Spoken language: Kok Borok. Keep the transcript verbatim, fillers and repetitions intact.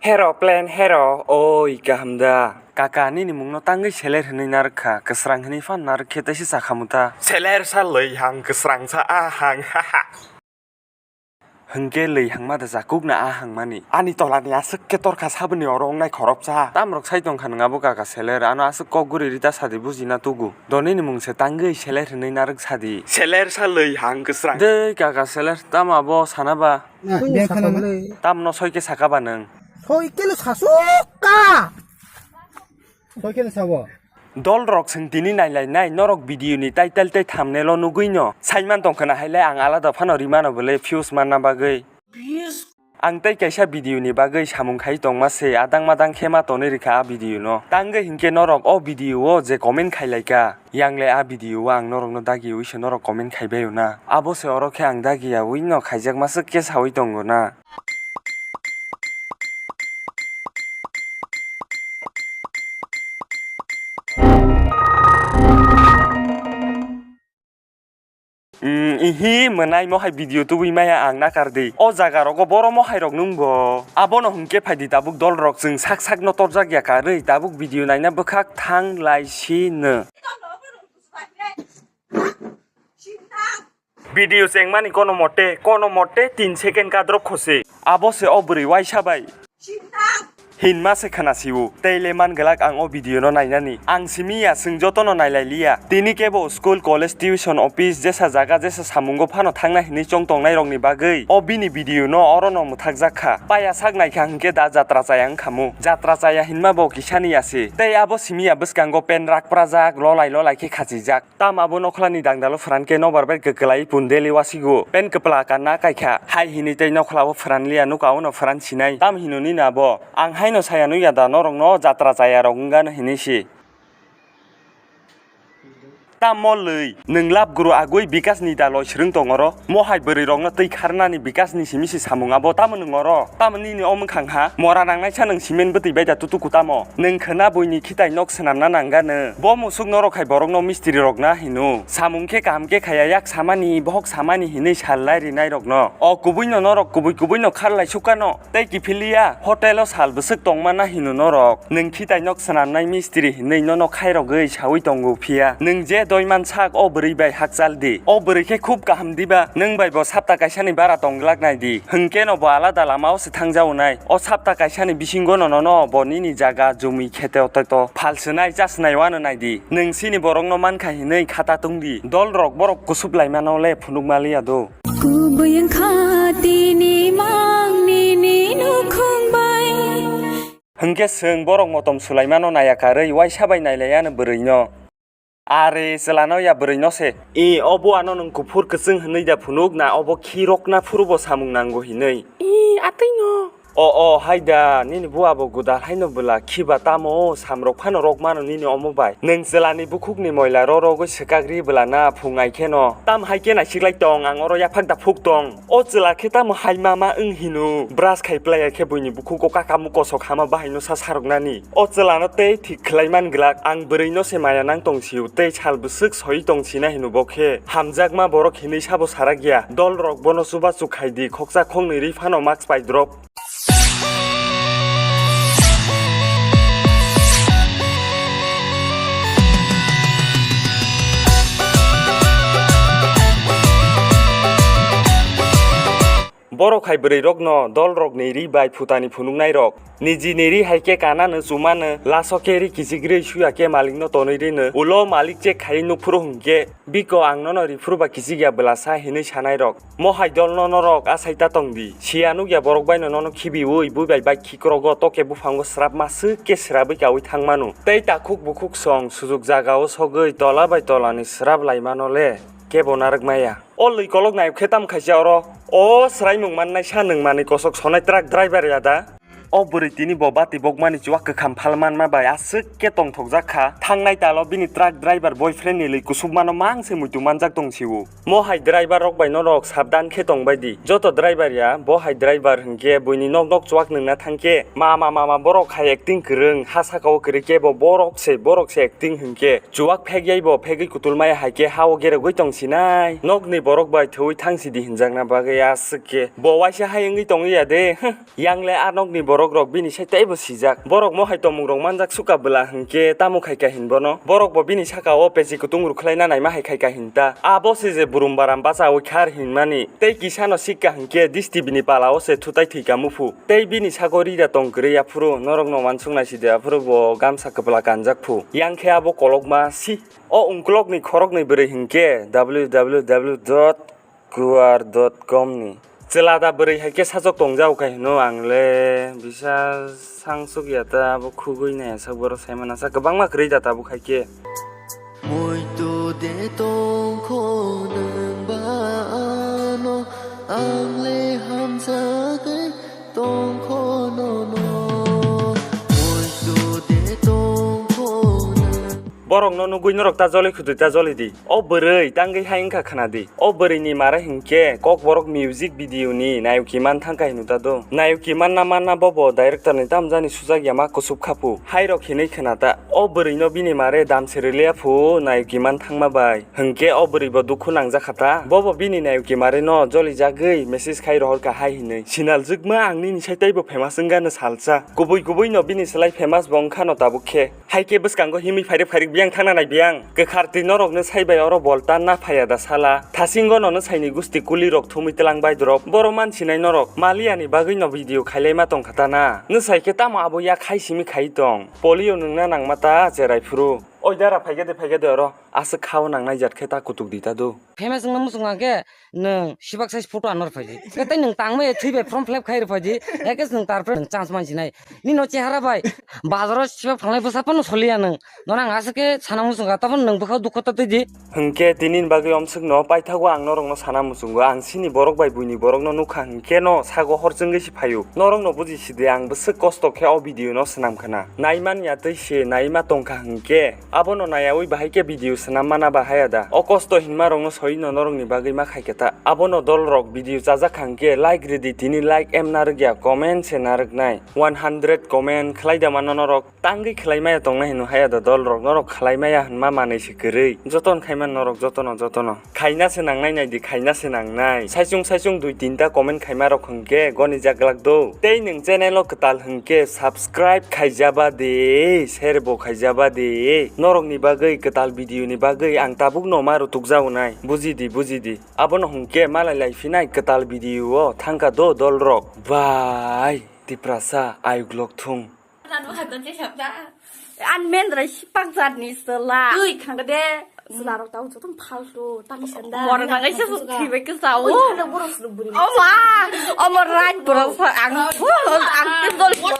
Hero plan hero, oi kaham da. Kaka, nini mungno tangwi seler hwnwi narwk kha, kwsrang hwnwi phan narwk khe tei se chakha muta. Seler sa lwi hang, kwsrang sa a hang, ha ha. Hwnkhe lwi hangma da jakuk na a hangmani. Ani tolani aswk khe torkha saboni oro wngnai khoroksa. Tamrok sai tongkha nwng abo kaka seler, ano aswk kok guri rita sadi bujina tugu. Donini mung se tangwi seler hwnwi narwk sadi. Seler sa lwi hang kwsrang. Dei kaka seler, tamo abo sana ba? Na, Kuni ben sakha khana na? Bwle? Tamno soi khe saka ba nwng? Soi khe no sasuk ka. Soi khe no sabo. Dolrok, chwng tini nailainai norok video ni title tei thumbnail o nugwi no saiman tongkha na, hailai ang alada phano rimano bwle views manna bagwi. Ang tei kaisa video ni bagwi samung khai tongma se, adang madang khe ma tonwi rikha a video no. Tangwi hinkhe norok o video o je comment khailaika, yangle a video o ang norokno dagiwi se norok comment khaibaio na. Abo se oro khe ang dagiyawi no khaijakma swk khe sawi tongo na. Mm, ihi mwnai mohai video tubui maya ang nakar di. O jaga rogo boro mohai rok nung bo. Abono hwnkhe phaidi tabuk dol rok chwng sak sak no torjak ya karwi tabuk video naina bwkhak thang lai si no. Video chengmani kono mote, kono mote tin second kadrop khose. Abo se o bwrwi waisa bai. Hinma se khna sio. Tei le man glak ang o video no nainani. Ang simi ya, chwng joto no nailai liya. Tini kebo school, college, tuition, office, jesa jaga, jesa samungo phano thangna hinwi chong tongnai rok ni bagwi o bini video no oro no mwthak jak kha. Paya sak naikha hwnkhe da jatra chaya wngkhamu. Jatra chaya hinma bo kisani ya se. Tei abo simi ya bwskango pen rak prajak, lolai lolai khe khachijak. Tam abo nokhlani dangdalo phwran khe nobar bai kwklai pundeli wasigo. Pen kwpla kanna kaikha. Hai hinwi tei nokhlao phwran liya, nuka uno phwran sinai. Tam hino nini abo? Ang haino saya nukya da norokno jatra chaya rok wngano hinwi si. Tam mo lwi, nwng lab guru agwi Bikasni da loi swrwng tong oro? Mohai bwrwi rokno twi kharnani Bikasni simi si samung abo tamo nwng oro? Tamo nini o mwkhang ha? Mora nangnaisa nwng cement bwtwi bai da tutuku tamo? Nwng khwna buini khitai nok swnamna nangano. Bo musuk norok hai borokno mistiri rok na hino. Samung khe kaham khe khaya yak samani, bohok samani hinwi sal lai rinai rokno. O kubui no norok kubui kubui no khar lai sukano. Tei kiphiliya, hotel o sal bwswk tongma na hino norok. Nwng khitai nok swnamnai mistiri hinwi nono khairogwi sawi tongo phiya. Nwng je doiman sak o bwrwi bai hakchal di. O bwrwi khe khub kaham diba, nwng bai bo sapta kaisani bara tong glak nai di. Hwnkhe no bo alada lama o se thangjago nai. O sapta kaisani bisingo no nono bo nini jaga jumi khete otoito phalswnai chasnai wano nai di. Nwng sini borokno mankha hinwi khata tong di. Dol rok borok kusup laimano le phunuk maliya do. Kubui wngkha tini mang nini nukhung bai. Hwnkhe chwng borok motom sulaimano naiya karwi waisa bai nailaiya no bwrwino. Are chwlano ya bwrwino se. I, obo ano nwng kuphur kwchwng hwnwi da phunuk na obo khi rokna phuru bo samung nango hinwi? I, atwino. O, o, hai da, nini bua bo gwdal haino bwla, khiba tamo, samrok phano rok mano nini omo bai. Nwng chwlani bukhukni moila ro rogwi swkak ri bwla na phung ai kheno. Tam hai khe naisiklai tong, ang oro yaphak da phuk tong. O chwla khe tamo hai mama wng hino, brush khai playa khe buini bukhuko kaka mukosok hama bahaino sa saroknani. O chwlano tei thik khlai man glak, ang bwrwino se maya nang tong sio, tei sal bwswk soi tong sina hino bo khe. Hamjakma borok hinwi sabo sarak ya, dol rok bono chubachu khai di, khoksa khoknwi ri phano mask pai drop. Borok hai bwrwi rokno dol rokni ri bai phutani phunuknai rok. Nijini ri hai khe kanano chumano, laso khe ri kichik ri suya khe malikno tonwi rino, ulo malik check khai nukphuru hwnkhe, biko ang nono riphuru ba kichik ya bwlasa hinwi sanai rok. Mo hai dolno norok asai ta tong di. Siya nukya borok baino nono khibiwi bui bai bike khikrogo toke buphango swrap maswk khe swrabwi kaui thang mano. Tei takhuk bukhuk song sujuk jagao sogwi tola bai tolani swrap lai mano le kebo narwk maya. O lwi kolok nayok khe tam khaisa oro. O swraimung mannai sa nwng manwi kosok sonai truck driver ya da? O bwrwi tini bo bati bokmani chuwak kwkham phal manma bai aswk khe tongthokjak kha. Thangnai talo bini truck driver boyfriend ni lwi kusukmano mang se muitu manjak tong sio. Mo hai driver rok bai norok sabdan khe tong bai di. Joto driver ya, bo hai driver hwnkhe buini nok nok chuwak nwngna thang khe, mama mama borok hai acting kwrwng, ha saka o kwrwi khe bo borok se, borok se acting hwnkhe. Chuwak phek yai bo phegwi kutul maya hai khe ha o geregwi tong sinai. Nokni borok bai thwi thang sidi hinjakna bagwi aswk khe. Bo waisa hai wngwi tong ya de. Yang le a nokni borok Borok rok bini sai teibo sijak. Borok mohai tongmung rok manjak suka bwla hinkhe tamo khai kha hin bono. Borok bo bini saka o pechi kutung rwkhlai na naima hai khai kha hin ta. Abo se je burum baram bachaui khar hinmani. Tei kisa no sikka hinkhe dish T V ni pala o se thutai thwi ka muphu. Tei bini sago rida tong kwrwi aphuru norok no wansuk nai sidi aphuru bo gamsa kwpla kanjak phu. Yang khe abo kolokma si. O ungkulok ni khorok ni bwrwi hinkhe W W W dot Q R dot com ni. Chwla da bwrwi hai khe sajok tong jao kha hino ang le bisa sangsuk ya ta abo khugui nai sak borok sai mana sa kwbangma kwrwi da tabuk hai khe. Muitu de tongkho nwng ba ano, ang le hamjagwi tongkho nono. Muitu de tongkho nwng. Borok no nugui norok ta joli khudui ta joli di. O bwrwi tangwi hai wngkha khna di. O bwrwi ni mare hinkhe Kokborok music video ni nayuki man thangkha hino ta do. Nayuki manna manna bobo director ni tamjani sujak yama kusup kha phu. Hai rok hinwi khna ta. O bwrwi no bini mare dam se rwliya phu nayuki man thangma bai. Hinkhe o bwrwi bo dukhu nangjak kha ta. Bobo bini nayuki mare no joli jagwi message khai rohor kha hai hinwi. Sinal jwkma ang nini sai teibo famous wngano salsa. Kubui kubui no bini slai famous bo wngkha no tabuk khe. Hai khe bwskango himwi phairik phairik biyang thangna nai biyang. Kwkhar twi norokno sai bai oro bol tanna phaiya da sala. Thasingo nono saini gusti kuli rok thumwi twlang bai drop. Boro mansinai norok. Maliya ni bagwi no video khailai ma tongkha ta na. Nwsai khe tamo abo yak hai simi khai tong. Polio nwngna nangma ta cherai phuru. Oi dara phaikhe de phaikhe de oro. Aswk khao nangnai jat khe ta kutuk di ta do. Famous wngna muchung khe nwng sibak size photo anor phaidi. Tei nwng tangma e thwi bai from flap khai rw phaidi. Ekes nwng tarpre nwng chance mansinai. Nino chehara bai bazaro sibak phalnai bwsa phano soliya nwng. Nono ang aswk khe sana muchung kha, tabon nwng bwkhao dukho ta twi di. Hwnkhe tini ni bagwi omswk no paithago ang norok no sana muchungo. Ang sini borok bai buini borok no nukha hwnkhe no sago hor chwngwi si phaio. Norok no buji sidi ang bwswk kosto khe o video no swnam khna. Naiman ya twi se naima tongkha hwnkhe. Abono nayaui bahai khe video swnam mana bahai ada. O kosto hinma rokno soi no norokni bagwi ma khai khe ta. Abono dol rok video chajak kha hwnkhe like rwdi tini like em narwkya comment se narwknai. One hundred comment khlai da mano norok tangwi khlai maya tongnai hino hai ada dol rok norok khlai maya hinma manwi se kwrwi. Joton khai man norok jotono jotono. Khaina se nangnai nai di, khaina se nangnai. Saichung saichung dui tinta comment khaima rok hwnkhe goni jaglak do. Tei nwng channel o kwtal hwnkhe subscribe khaijaba de, share bo khaijaba de. Norok ni bagwi kwtal video ni bagwi ang tabuk no ma rutuk jago nai. Buji di, buji di. Abono hwnkhe malai lai phinai kwtal video o thangkha do dol rok. Bye. Tiprasa ayuk lok thung. An mendra sipak jatni sela. Twi khangde. Sela rok tau joto phaltu tani senda. Mora nangai se thwi bai kisa o. Oi, khana borok sulu buri. Oma, oma right borok sa ang. Ang tin dol.